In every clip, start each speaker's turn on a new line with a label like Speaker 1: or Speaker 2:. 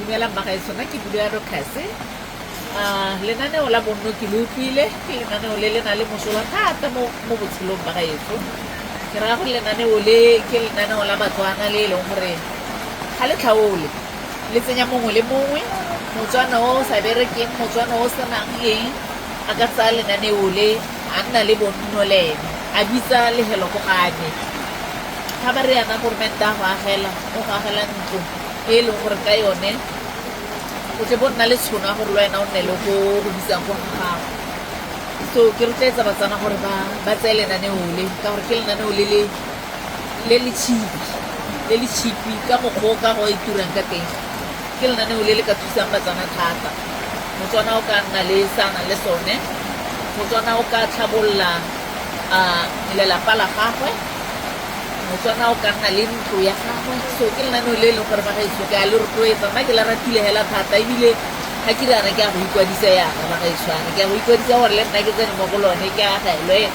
Speaker 1: Dumelang bagaetsho, nna ke bidiwa Dorcas. Lenaneo la bonno ke le utlwile, ke lenaneo le le na le mosola thata mo mo botshelong bagaetsho. Ke raya gore lenaneo le ke lenaneo la Batswana le e leng gore ga le tlhaole, le tsenya mongwe le mongwe, Motswana o o sa berekeng, Motswana o o senang eng, a ka tsaya lenaneo le a nna le bonno le ene, a bitsa lehelo ko ga me. Ga ba re yana goromente a go agela, o go agela ntlo e e leng gore ka yone o tle bo nna le tshono ya gore le wena o nne le go go bitsang go ga gago. So ke rotloetsa Batswana gore ba ba tseye lenaneo le ka gore ke lenaneo le le le le cheap, le le cheap ka mokgwa o ka go e turang ka teng. Ke lenaneo le le ka thusang Batswana thata. Motswana o ka nna le se a nang le sone, Motswana o ka tlhabolola lelapa la gagwe, Motswana o ka nna le ntlo ya gagwe. So ke lenaneo le e leng gore bagaetsho ke a le rotloetsa, nna ke le ratile hela thata ebile ga ke riana ke a go ikwadisa yana bagaetsho ana ke a go ikwadisa gore le nna ke tsene mo go lone ke agelwe.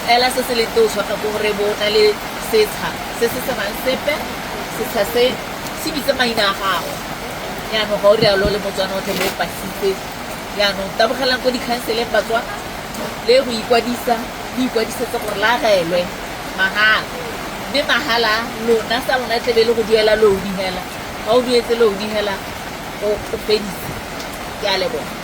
Speaker 1: Fela se se leng teng o tshwanela ke gore bo o na le setsha se se senang sepe, setsha se se bitse maina a gago. Jaanong ga o rialo le Motswana o tle bo o pasitse. Jaanong tabogelang ko dikhanseleng Batswana le go ikwadisa, le ikwadisetse gore le agelwe mahala. Mme mahala lona sa lona e tlebe e le go duela loan hela. Ga o duetse loan hela o feditse. Ke a leboga.